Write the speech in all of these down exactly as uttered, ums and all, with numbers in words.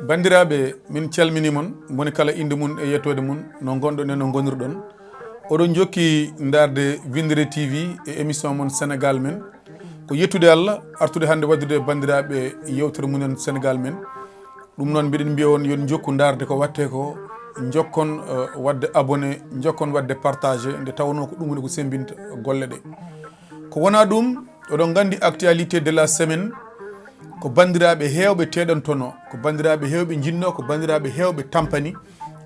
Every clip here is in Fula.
Banndiraaɓe, min calminii mon, moni kala innde mum e yettoode mum, no ngonɗon e no ngonirɗon. Oɗon njokki ndaarde Winndere T V e émission mon Sénégal Men. Ko yettude Allah, artude hannde waɗdude e banndiraaɓe yewtere mumen Sénégal Men. Ɗum noon, mbiɗen mbiya on, yo on njokku ndaarde ko waɗtee ko, njokkon, eh, waɗde abonné, njokkon waɗde partagé, nde tawnoo ko ɗum woni ko semmbinta golle ɗe. Ko wonaa ɗum, oɗon nganndi actualité de la semaine, ko banndiraaɓe heewɓe teeɗantonoo, ko banndiraaɓe heewɓe njinnoo, ko banndiraaɓe heewɓe tampani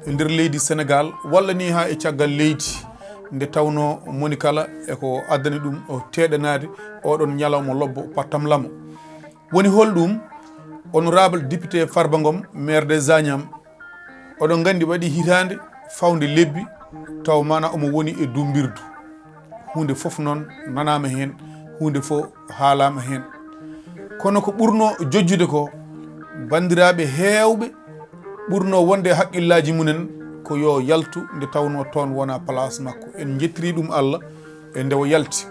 e nder leydi Sénégal, walla nii haa e caggal leydi, nde tawnoo moni kala e ko addani ɗum o teeɗanaade oɗon ñalawma lobbo pattam lamo. Woni hol ɗum? Honorable député Farba Ngom, maire des Agnam, oɗon nganndi waɗi hitaande fawde lebbi, taw mana omo woni e dumbirdu. Huunde fof noon nanaama heen, huunde fof haalaama heen. Kono ko ɓurnoo jojjude ko, banndiraaɓe heewɓe ɓurnoo wonde e haqqillaaji mumen ko yo yaltu, nde tawnoo toon wonaa place makko. En njettirii ɗum Allah e nde o yalti.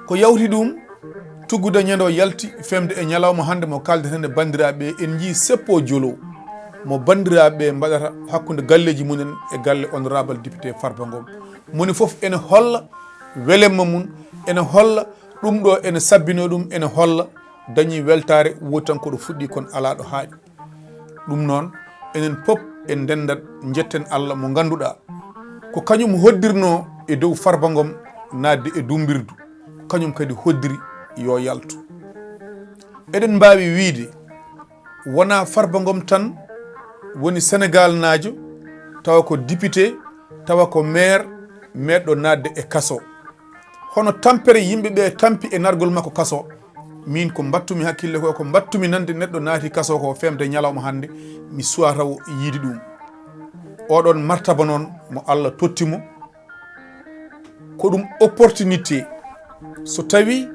Ko yawti ɗum, tuggude ñande o yalti, femde e ñalawma hannde mo kaaldeten e banndiraaɓe, en njii seppo jolo mo banndiraaɓe mbaɗata hakkunde galleeji mumen e galle honorable député Farba Ngom. Moni fof ene holla welemma mum, ene holla ɗum ɗo ene sabbinoo ɗum, ene holla dañii weltaare, woodi tan ko ɗo fuɗɗii kono alaa ɗo haaɗi. Ɗum noon, enen pop en ndendat njetten Allah mo ngannduɗaa ko kañum hoddirnoo e dow Farba Ngom naatde e dumbirdu, ko kañum kadi hoddiri yo yaltu. Eɗen mbaawi wiyde wonaa Farba Ngom tan woni Senegaalnaajo, tawa ko député, tawa ko maire, meeɗɗo naatde e kaso. Hono tampere yimɓe ɓe tampi e nargol makko kaso, min ko mbattumi hakkille ko, ko mbattumi nande neɗɗo naati kaso ko femde ñalawma hannde, mi suwata o yiide ɗum. Oɗon martaba noon mo Allah totti mo, ko ɗum opportunité. So tawi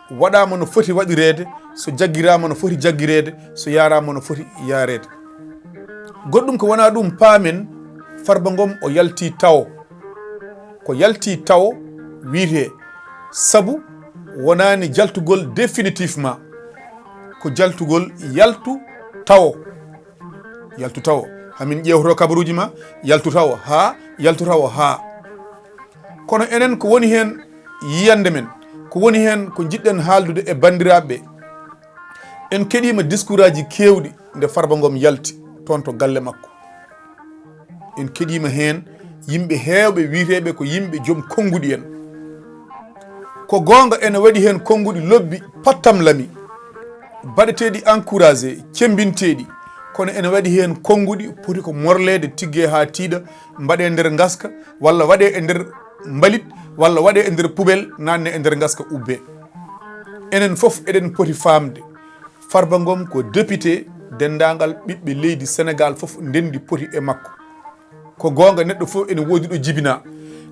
waɗaama no foti waɗireede, so jaggiraama no foti jaggireede, so yaaraama no foti yaareede. Goɗɗum ko wonaa ɗum, paamen, Farba Ngom o yaltii tawo. Ko yaltii tawo wiyetee, sabu wonaani jaltugol définitivement. Ko jaltugol yaltu tawo. Yaltu tawo. Hamin ƴeewto kabaruuji ma, yaltu tawo, haa, yaltu tawo, haa. Kono enen ko woni heen yiyannde men, ko woni heen ko njiɗɗen haaldude e banndiraaɓe ɓe. En keɗiima diskuuraaji keewɗi nde Farba Ngom yalti toon to galle makko. En keɗiima heen yimɓe heewɓe wiyeteeɓe ko yimɓe joom konnguɗi en. Ko goonga ene waɗi heen konnguɗi lobbi pattam lami, baɗeteeɗi encouragé, cemmbinteeɗi, kono ene waɗi heen konnguɗi poti ko morleede tiggee haa tiiɗa, mbaɗee nder ngaska, walla waɗee e nder mbalit, walla waɗee e nder poubelle, naatnee e nder ngaska ubbee. Enen fof eɗen poti faamde, Farba Ngom ko député, denndaangal ɓiɓɓe leydi Senegaal fof ndenndi poti e makko. Ko goonga, neɗɗo fof ene woodi ɗo jibinaa,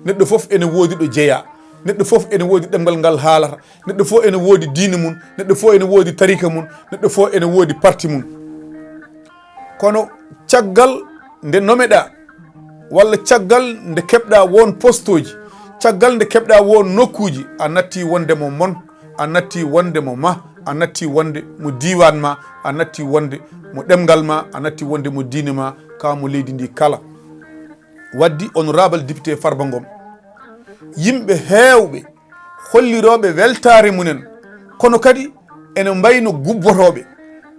neɗɗo fof ene woodi ɗo jeyaa, neɗɗo fof ene woodi ɗemngal ngal haalata, neɗɗo fof ene woodi diine mum, neɗɗo fof ene woodi tariika mum, neɗɗo fof ene woodi parti mum. Kono caggal nde nomeɗaa, walla caggal nde keɓɗaa won postooji, caggal nde keɓɗaa won nokkuuji, a natti wonde mo mon, a natti wonde mo ma, a natti wonde mo diiwaan ma, a natti wonde mo ɗemngal ma, a natti wonde mo diine ma, ka mo leydi ndi kala. Waddi honorable député Farba Ngom, yimɓe heewɓe hollirooɓe weltaare mumen, kono kadi ene mbayno gubbotooɓe.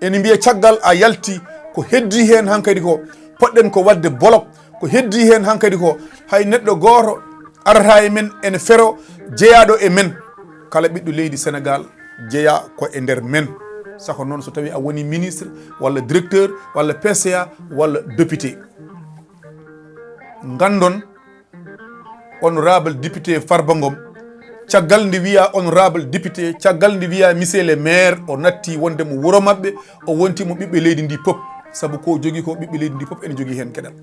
Ene mbiya caggal a yalti, ko heddii heen hankadi ko, poɗɗen ko waɗde bolok, ko heddii heen hankadi ko, hay neɗɗo gooto arata e men ene fero jeyaaɗo e men. Kala ɓiɗɗo leydi Senegaal jeyaa ko e nder men. Sako noon, so tawii a woni ministre, walla directeur, walla P C A, walla député. Nganndon honorable député Farba Ngom, caggal nde wiya honorable député, caggal nde wiya monsieur le maire, o natti wonde mo wuro maɓɓe, o wonti mo ɓiɓɓe leydi ndi pop, sabu ko jogii ko ɓiɓɓe leydi ndi pop ene jogii heen geɗal.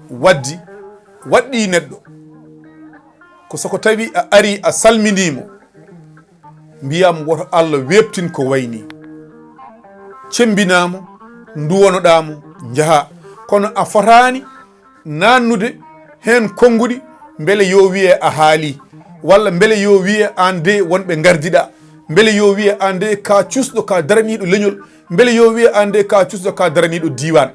Waddi, waɗɗii neɗɗo, ko soko tawi a ari a salminii mo, mbiyaa mo woto Allah weeɓtin ko wayi nii. Cemmbinaa mo, nduwanoɗaa mo, njahaa. Kono a fotaani naannude heen konnguɗi, mbele yo wiye a haalii, walla mbele yo wiye aan de wonɓe ngardiɗaa. Mbele yo wiye aan de ka cuusɗo, ka daraniiɗo leñol? Mbele yo wiye aan de ka cuusɗo, ka daraniiɗo diiwaan?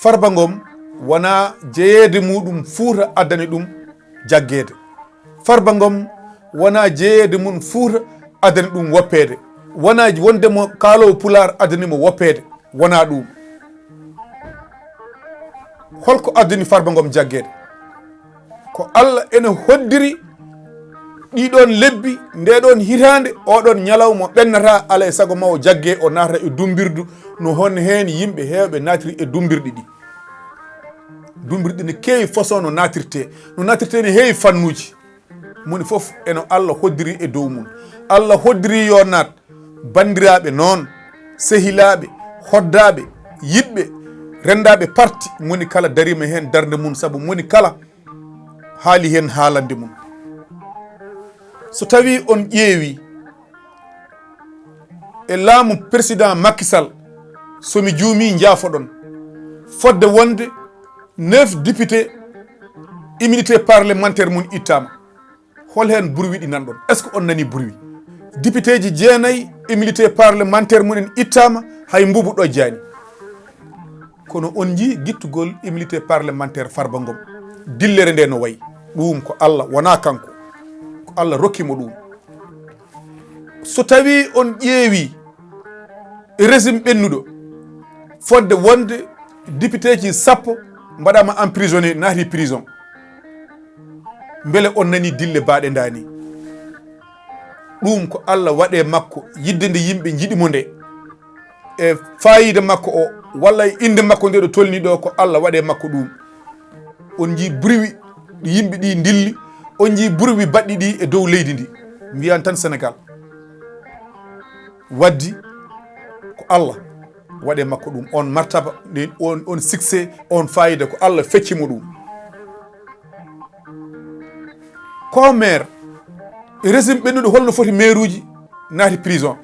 Farba Ngom wonaa jeyeede muɗum Fuuta addani ɗum jaggeede. Farba Ngom wonaa jeyeede mum Fuuta addani ɗum woppeede. Wonaa wonde mo kaaloowo Pulaar addani mo woppeede. Wonaa ɗum. Holko addani Farba Ngom jaggeede? Ko Allah ene hoddiri ɗii ɗoon lebbi, ndee ɗoon hitaande, oo ɗoon ñalawma ɓennata, alaa e sago ma o jagge, o naata e dummbirdu, no hon heen yimɓe heewɓe naatiri e dummbirɗi ɗi. Dummbirɗi ne keewi façon no naatirtee. No naatirtee ne heewi fannuuji. Moni fof eno Allah hoddiri e dow mum. Allah hoddiri yo naat, banndiraaɓe noon, sehilaaɓe, hoddaaɓe, yiɗɓe, renndaaɓe parti, moni kala dariima heen darnde mum, sabu moni kala haali heen haalande mum. So tawii on ƴeewi e laamu président Macky Sall, so mi juumii, njaafoɗon, fodde wonde neuf députés, immunité parlementaire mum ittaama. Hol heen bruit ɗi nanɗon? Est-ce que on nanii bruit? Députéeji jeenayi, immunité parlementaire mum en ittaama, hay mbuubu ɗojjaani. Kono on njii gittugol immunité parlementaire Farba Ngom. Dillere nde no wayi. Ɗum ko Allah, wonaa kanko. Ko Allah rokki mo ɗum. So tawii on ƴeewi régime ɓennuɗo, fodde wonde députéeji sappo mbaɗaama emprisonné, naati prison. Mbele on nanii dille baaɗe ndaa nii? Ɗum ko Allah waɗe makko, yidde nde yimɓe njiɗi mo nde, e faayiida makko o, walla e innde makko nde ɗo tolni ɗo, ko Allah waɗe makko ɗum. On njii bruit ɗi yimɓe ɗi ndilli, on njii bruit baɗɗi ɗi e dow leydi ndi. Mbiyan tan Sénégal. Waddi ko Allah waɗe makko ɗum. On martaba, on, on succès, on faayiida ko Allah fecci mo ɗum. Ko maire, régime ɓennuɗo holno foti maire uji naati prison?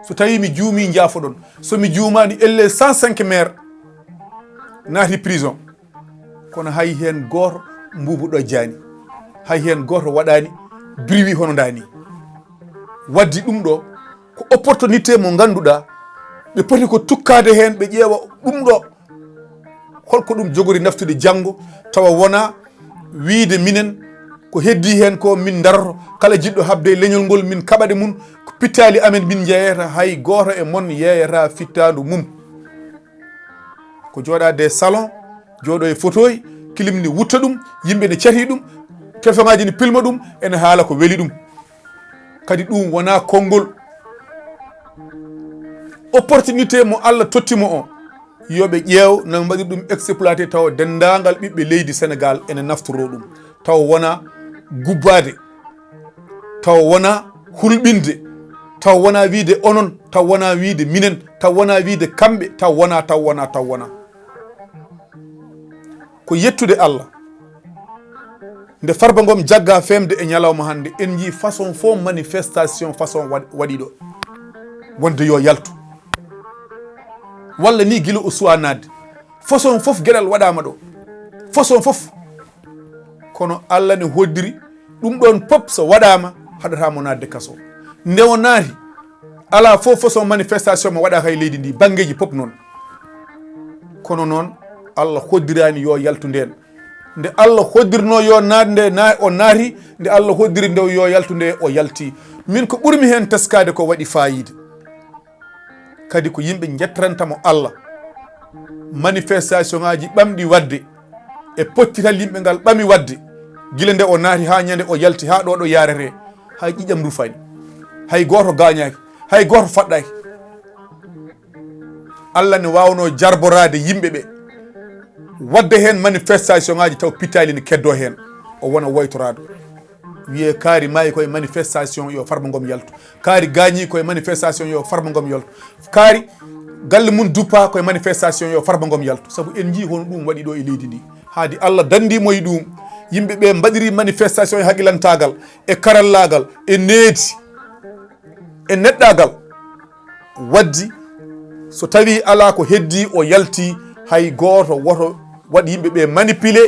So tawi mi juumi, njaafoɗon. So mi juumaani, elle cent cinq maire naati prison. Kono hay heen gooto mbuubu ɗojjaani. Hay heen gooto waɗaani bruit hono ndaa nii. Waddi ɗum ɗo ko opportunité mo ngannduɗaa ɓe poti ko tukkaade heen, ɓe ƴeewa ɗum ɗo holko ɗum jogori naftude janngo, tawa wonaa wiide minen ko heddii heen ko min ndaroto, kala jiɗɗo haɓde e leñol ngol min kaɓa ɗe mum, ko pittaali amen min njeeyata, hay gooto e mon yeeyata fittaandu mum. Ko jooɗaade e salon, jooɗo e fauteuil, kilim ne wutta ɗum, yimɓe ne cati ɗum, telefoŋaaji ne pilma ɗum, ene haala ko weli ɗum. Kadi ɗum wonaa konngol. Opportunité mo Allah totti mo o, yo ɓe ƴeew no ɓe mbaɗiri ɗum exploité, tawa denndaangal ɓiɓɓe leydi Sénégal ene naftoroo ɗum. Tawa wonaa gubbaade, tawa wonaa hulɓinde, tawa wonaa wiyde onon, tawa wonaa wiyde minen, tawa wonaa wiyde kamɓe, tawa wonaa, tawa wonaa, tawa wonaa. Ko yettude Allah. Nde Farba Ngom jagga feemde e ñalawma hannde, en njii façon fof manifestation, façon waɗ-, waɗi ɗo. Wonde yo yaltu. Walla ni gila o suwa naatde. Façon fof geɗal waɗaama ɗo. Façon fof. Kono Allah ne hoddiri ɗum ɗoon pop, so waɗaama, haɗataa mo naatde kaso. Nde o naati, alaa fof façon manifestation mo waɗaaka e leydi ndi, banngeeji pop noon. Kono noon, Allah hoddiraani yo yaltu ndeen. Nde Allah hoddirnoo yo naat nde na-, o naati, nde Allah hoddiri nde yo yaltu nde o yalti. Min ko ɓurmi heen teskaade ko waɗi faayiida. Kadi ko yimɓe njettoranta mo Allah. Manifestation ŋaaji ɓamɗi waɗde, e pottital yimɓe ngal ɓami waɗde, gila nde o naati haa ñande o yalti, haa ɗo ɗo yaarete, hay ƴiƴam rufaani, hay gooto gaañaaki, hay gooto faɗɗaaki. Allah ne waawnoo jarboraade yimɓe ɓe, waɗde heen manifestation ŋaaji taw pittaali ne keddoo heen, o wona woytoraaɗo. Wiyee kaari maayi koye manifestation, yo Farba Ngom yaltu. Kaari gaañii koye manifestation, yo Farba Ngom yaltu. Kaari galle mum duppa koye manifestation, yo Farba Ngom yaltu. Sabu en njii hono ɗum waɗi ɗo e leydi ndi. Haadi Allah danndii mo e ɗum. Yimɓe ɓe mbaɗiri manifestation e haqilantaagal, e karallaagal, e needi, e neɗɗaagal. Waddi, so tawii alaa ko heddii, o yaltii, hay gooto woto waɗ yimɓe ɓe manipulé,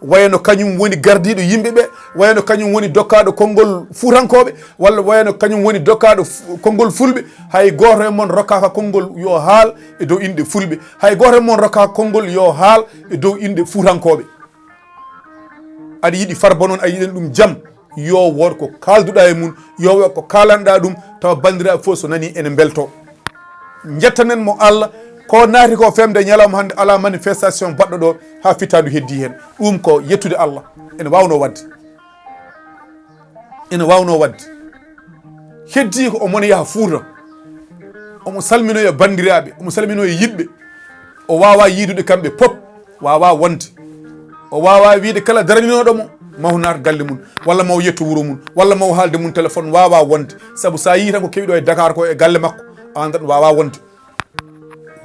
Wayano kañum woni gardiiɗo yimɓe ɓe, wayano kañum woni dokkaaɗo konngol fuutankooɓe, walla wayano kañum woni dokkaaɗo fu- konngol fulɓe. Hay gooto e mon rokkaaka konngol yo haal e dow inɗe fulɓe. Hay gooto e mon rokkaaka konngol yo haal e dow inɗe fuutankooɓe. Aɗa yiɗi Farba noon, a yiɗan ɗum jam, yo wood ko kaalduɗaa e mum, yo wood ko kaalanɗaa ɗum, tawa banndiraaɓe fof so nanii ene mbeltoo. Njettanen mo Allah, ko naati ko femde ñalawma hannde alaa manifestation baɗɗo ɗo haa fittaandu heddii heen. Ɗum ko yettude Allah. Ene waawnoo waɗde. Ene waawnoo waɗde. Heddii ko omo yaha Fuuta. Omo salminoya banndiraaɓe, omo salminoya yiɗɓe. O waawaa yiidude kamɓe pop, waawaa wonde. O waawaa wiyde kala daraninooɗo mo, maw naat galle mum, walla maw yetto wuro mum, walla maw haalde mum téléphone, waawaa wonde. Sabu so a yii tan ko kewi ɗo e Dakar ko e galle makko, a anndat waawaa wonde.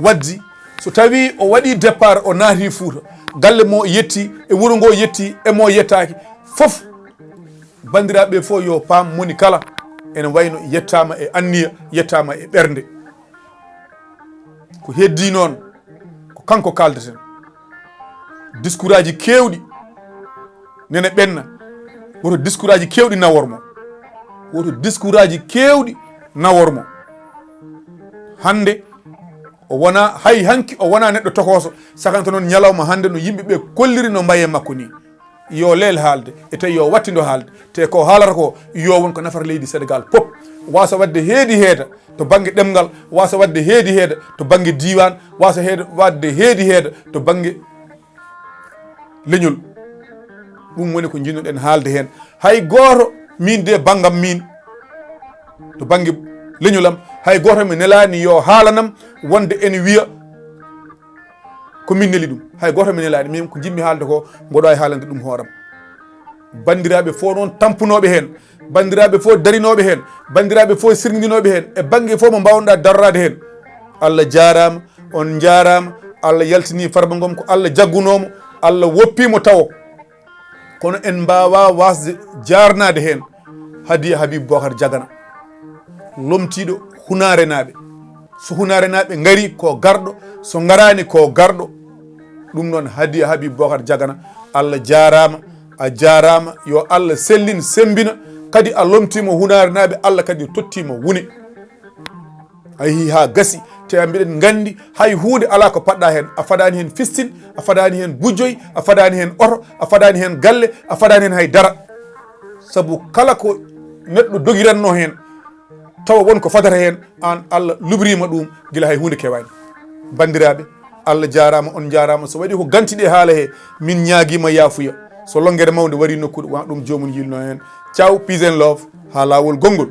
Waddi, so tawii o waɗii départ, o naati Fuuta, galle mo yetti, e wuro ngo yetti, e mo yettaaki, fof, banndiraaɓe fof yo paam, moni kala ene wayno yettaama e anniya, yettaama e ɓernde. Ko heddii noon, ko kanko kaaldeten. Diskuuraaji keewɗi nene ɓenna, woto diskuuraaji keewɗi nawor mo, woto diskuuraaji keewɗi nawor mo. Hannde o wonaa, hay hanki o wonaa neɗɗo tokooso, sakanta noon ñalawma hannde no yimɓe ɓe kolliri no mbaye makko nii. Yo leel haalde, e tawi yo wattindo haalde, te ko haalata ko yo won ko nafata leydi Senegaal pop. Waasa waɗde heedi heeda to bannge ɗemngal, waasa waɗde heedi heeda to bannge diiwaan, waasa heeda, waɗde heedi heeda to bannge leñol. Ɗum woni ko njiɗnoɗen haalde heen. Hay gooto, miin de banngam miin, to bannge leñol am, hay gooto mi nelaani yo haalanam wonde ene wiya ko min neli ɗum. Hay gooto mi nelaani, min ko njiɗmi haalde ko, mboɗo waawi haalande ɗum hooram. Banndiraaɓe fof noon tampunooɓe heen, banndiraaɓe fof darinooɓe heen, banndiraaɓe fof sirŋinooɓe heen, e bannge fof mo mbaawnoɗaa daroraade heen. Allah jaaraama, on njaaraama, Allah yaltinii Farba Ngom ko Allah jaggunoo mo, Allah woppii mo tawo. Kono en mbaawaa waasde jaarnaade heen Hadiya Habib Bocar Jagana, lomtiiɗo Hunaare naaɓe. So Hunaare naaɓe ngari ko garɗo, so ngaraani ko garɗo. Ɗum noon Hadiya Habib Bocar Jagana, Allah jaaraama, a jaaraama, yo Allah sellin semmbina, kadi a lomtiima Hunaare naaɓe, Allah kadi tottiima wune. A yehi haa gasi, te mbiɗen nganndi hay huunde alaa ko paɗɗa heen. A fadaani heen fistin, a fadaani heen gujjoy, a fadaani heen oto, a fadaani heen galle, a fadaani heen hay dara. Sabu kala ko neɗɗo dogiranno heen, tawa won ko fadata heen, aan Allah lubriima ɗum gila hay huunde kewaani. Banndiraaɓe, Allah jaaraama, on njaaraama. So waɗi ko ganti ɗe haala he, min ñaagiima yaafuya. So lonngere mawnde warii nokkuure, wa ɗum joomum yilno heen. Ciao, peace and love, haa laawol gonngol.